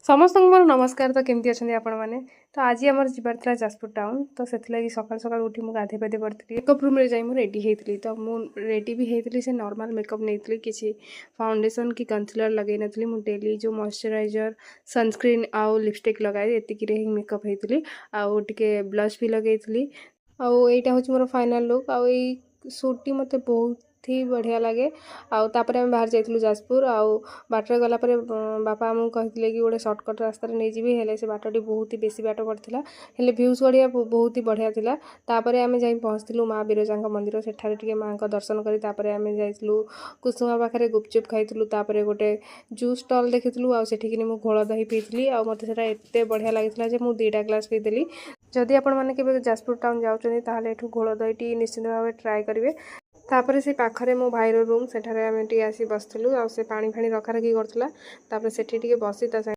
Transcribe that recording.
ସମସ୍ତଙ୍କୁ ମୋର ନମସ୍କାର। ତ କେମିତି ଅଛନ୍ତି ଆପଣମାନେ? ତ ଆଜି ଆମର ଯିବାର ଥିଲା ଯାଜପୁର ଟାଉନ୍। ତ ସେଥିଲାଗି ସକାଳୁ ସକାଳୁ ଉଠି ମୁଁ ଗାଧେଇ ପାଧେଇ ପଡ଼ିଥିଲି। ମେକଅପ୍ ରୁମ୍ରେ ଯାଇ ମୁଁ ରେଡ଼ି ହେଇଥିଲି। ତ ମୁଁ ରେଡ଼ି ବି ହେଇଥିଲି, ସେ ନର୍ମାଲ୍ ମେକଅପ୍ ନେଇଥିଲି। କିଛି ଫାଉଣ୍ଡେସନ୍ କି କନସିଲର୍ ଲଗେଇ ନଥିଲି। ମୁଁ ଡେଲି ଯେଉଁ ମଇଶ୍ଚରାଇଜର୍, ସନସ୍କ୍ରିନ୍ ଆଉ ଲିପଷ୍ଟିକ୍ ଲଗାଏ, ଏତିକିରେ ହିଁ ମେକଅପ୍ ହେଇଥିଲି ଆଉ ଟିକେ ବ୍ଲଶ୍ ବି ଲଗେଇଥିଲି। ଆଉ ଏଇଟା ହେଉଛି ମୋର ଫାଇନାଲ୍ ଲୁକ୍। ଆଉ ଏଇ ସୁଟ୍ଟି ମୋତେ ବହୁତ ହି ବଢ଼ିଆ ଲାଗେ। ଆଉ ତାପରେ ଆମେ ବାହାରି ଯାଇଥିଲୁ ଯାଜପୁର। ଆଉ ବାଟରେ ଗଲା ପରେ ବାପା ଆମକୁ କହିଥିଲେ କି ଗୋଟେ ସର୍ଟକଟ୍ ରାସ୍ତାରେ ନେଇଯିବି। ହେଲେ ସେ ବାଟଟି ବହୁତ ହି ବେଶୀ ବାଟ ପଡ଼ିଥିଲା, ହେଲେ ଭ୍ୟୁଜ୍ ବଢ଼ିଆ, ବହୁତ ହି ବଢ଼ିଆ ଥିଲା। ତାପରେ ଆମେ ଯାଇ ପହଞ୍ଚିଥିଲୁ ମା ବିରଜାଙ୍କ ମନ୍ଦିର। ସେଠାରେ ଟିକେ ମାଆଙ୍କ ଦର୍ଶନ କରି ତାପରେ ଆମେ ଯାଇଥିଲୁ କୁସୁମା ପାଖରେ ଗୁପଚୁପ୍ ଖାଇଥିଲୁ। ତାପରେ ଗୋଟେ ଜୁସ୍ ଷ୍ଟଲ୍ ଦେଖିଥିଲୁ ଆଉ ସେଠିକିନି ମୁଁ ଘୋଳ ଦହି ପିଇଥିଲି। ଆଉ ମୋତେ ସେଇଟା ଏତେ ବଢ଼ିଆ ଲାଗିଥିଲା ଯେ ମୁଁ 2ଟା ଗ୍ଲାସ୍ ପିଇଦେଲି। ଯଦି ଆପଣମାନେ କେବେ ଯାଜପୁର ଟାଉନ୍ ଯାଉଛନ୍ତି, ତାହେଲେ ଏଠୁ ଘୋଳ ଦହିଟି ନିଶ୍ଚିନ୍ତ ଭାବେ ଟ୍ରାଏ କରିବେ। ତାପରେ ସେ ପାଖରେ ମୋ ଭାଇର ରୁମ୍, ସେଠାରେ ଆମେ ଟିକେ ଆସି ବସିଥିଲୁ। ଆଉ ସେ ପାଣି ଫାଣି ରଖାରଖି କରୁଥିଲା। ତାପରେ ସେଠି ଟିକେ ବସି ତା ସାଙ୍ଗେ